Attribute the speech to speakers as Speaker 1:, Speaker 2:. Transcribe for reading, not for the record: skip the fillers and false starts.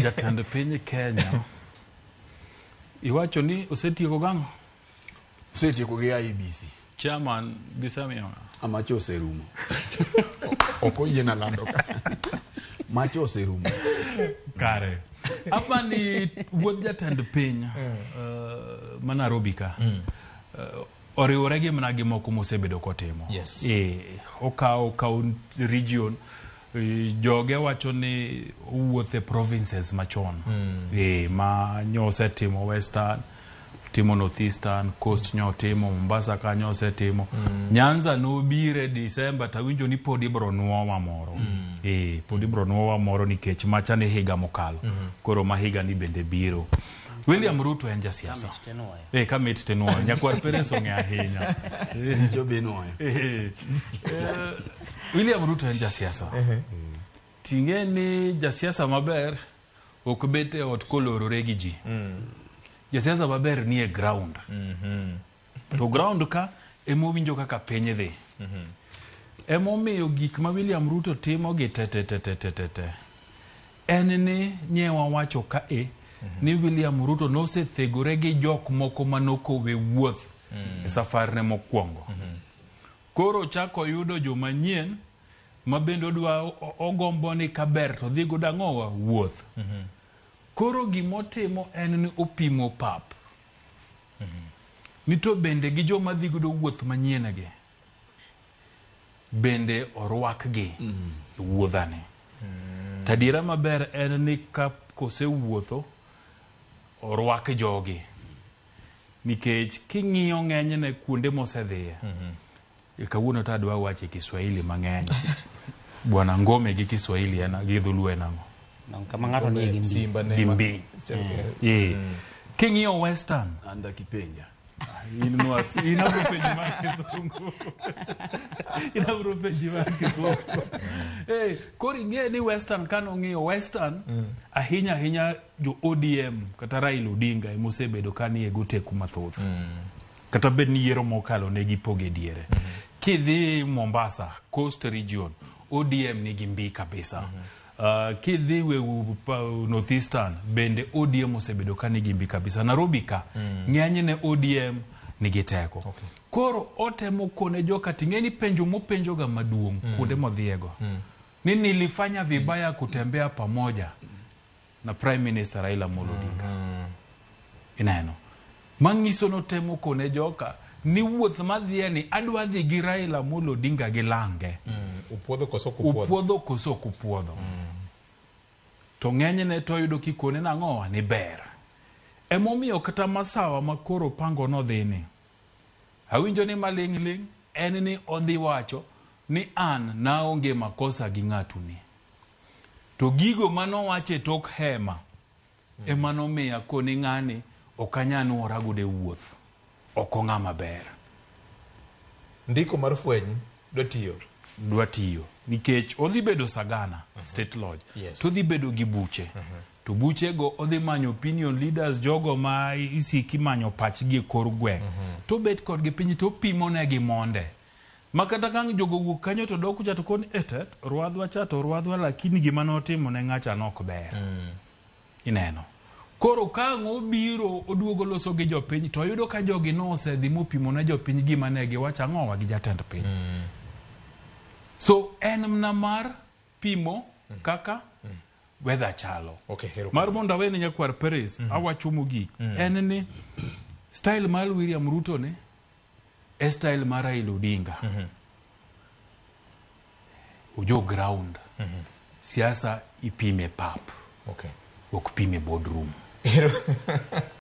Speaker 1: Jatend piny Kenya iwacho ni osetieko gang'o?
Speaker 2: Osetieko gi IEBC.
Speaker 1: Chairman gisemiyo ng'a?
Speaker 2: Amacho oserumo. Ok oyiena lando ka. Macho oserumo.
Speaker 1: Kare. Apa ni wuodh jatend piny ma Nairobi ka oriwore gi mana gi moko mosebedo kotimo. Okawo county region, joge wacho ni owuotho e provinces machon. Ma nyosetimo Western, timo Northeastern, Coast nyotimo, Mombasa ka nyosetimo. Nyanza nobire December tawinjo ni pod ibro nuowa moro. Pod ibro nuowa moro nikech macha ni higa mokalo. Koro ma higa ni bende biro. William Ruto en jasiasa. Ka mit tinuoyo. Nyakwar Perez ong'e ahinya.
Speaker 2: Jo be nuoyo.
Speaker 1: William Ruto en jasiasa. Ting'e ni jasiasa maber ok bet e ot kolorore gi ji. Jasiasa maber nie ground. To ground ka emowinjo kaka piny dhi. Emomiyo gik ma William Ruto timo gi te te te te te te te. En ni nyewa wacho ka e ni William Ruto nosethegore gi jok moko manokowe wuoth e safarne mokwongo. Koro chako yudo joma nyien ma bende odwa ogombo ni kaber to dhi godo ang'owa wuoth. Koro gimotimo en ni opimo pap. Ni to bende gi joma dhi godo wuoth manyien gi bende orwakgi e wuodhani. Tadiera maber en ni ka kosewuotho orwak jogi. Nikech king'iyo ng'enyne kuonde mosedhiye. Kawuono to adwa wacho Kiswahili mang'eny. Bwana Ngome gi Kiswahili en gi Dholuo en ang'o?
Speaker 3: Kama ng'ato nie gi mbi.
Speaker 4: Simba ne
Speaker 1: Gi mbi. King'iyo Western,
Speaker 2: Anda kipenja.
Speaker 1: In in abro penji mar Kisungu. In abro penji mar Kisungu. Koro ing'e ni Western kanong'iyo Western, ahinya ahinya jo ODM kata Raila Odinga emosebedo ka nie goteku mathoth. Kata bed ni yiero mokalo ne gipoge diere. Kidhi Mombasa, Coast Region, ODM nigi mbi kabisa. Kidhi Northeastern, bende ODM osebedo ka nigi mbi kabisa. Nairobi ka, ng'enyne ODM nigi teko. Koro otemo kone joka ting'e ni penjo mopenjoga maduong' kuonde modhiyego. Ni nilifanya vibaya kutembea pamoja na Prime Minister Raila Amolo Odinga. Ineno. Manyiso notemo kone joka ni wuoth madhiye ni adwa dhi gi Raila Amolo Odinga gi lange.
Speaker 4: Upuodho koso ok upuodho?
Speaker 1: Upuodho koso ok upuodho. To ng'enyne to oyudo kikone nang'owa ni ber. Emomiyo kata masawa ma koro pango nodhi ni. Awinjo ni maling' ling' en ni odhi wacho ni an naonge makosa gi ng'atu ni. To gigo manowacho e tok hema ema nomiya koni ng'ani ok anyal nuora godo e wuoth. Ok ong'ama ber.
Speaker 4: Ndiko mar fweny dwa tiyo.
Speaker 1: Dwa tiyo. Nikech odhi bedo Sagana, State Lodge. To odhi bedo gi buche. To buchego odhi manyo opinion leaders, jogo ma isiki manyo pachgi e kor gweng'. To obet kodgi piny to opimo negi monde. Ma kata ka ang' jogo wuok kanyo to dok kucha to koni tet, rwadhwa cha to rwadhwa lakini gima notimo ne ng'acha nok ber. Ineno. Koro ka ang' obiro oduogo loso gi jopiny to oyudo ka jogi nosedhi mopimo ne jopiny gima ne giwacho ang'owa gi jatend piny. So en mana mar pimo kaka weather chalo. Mar mondo awe ne nyakwar Perez, awacho mogik, en ni style mar William Ruto ni e style mar Raila Odinga. Ojo ground. Siasa ipime pap. Ok pime boardroom.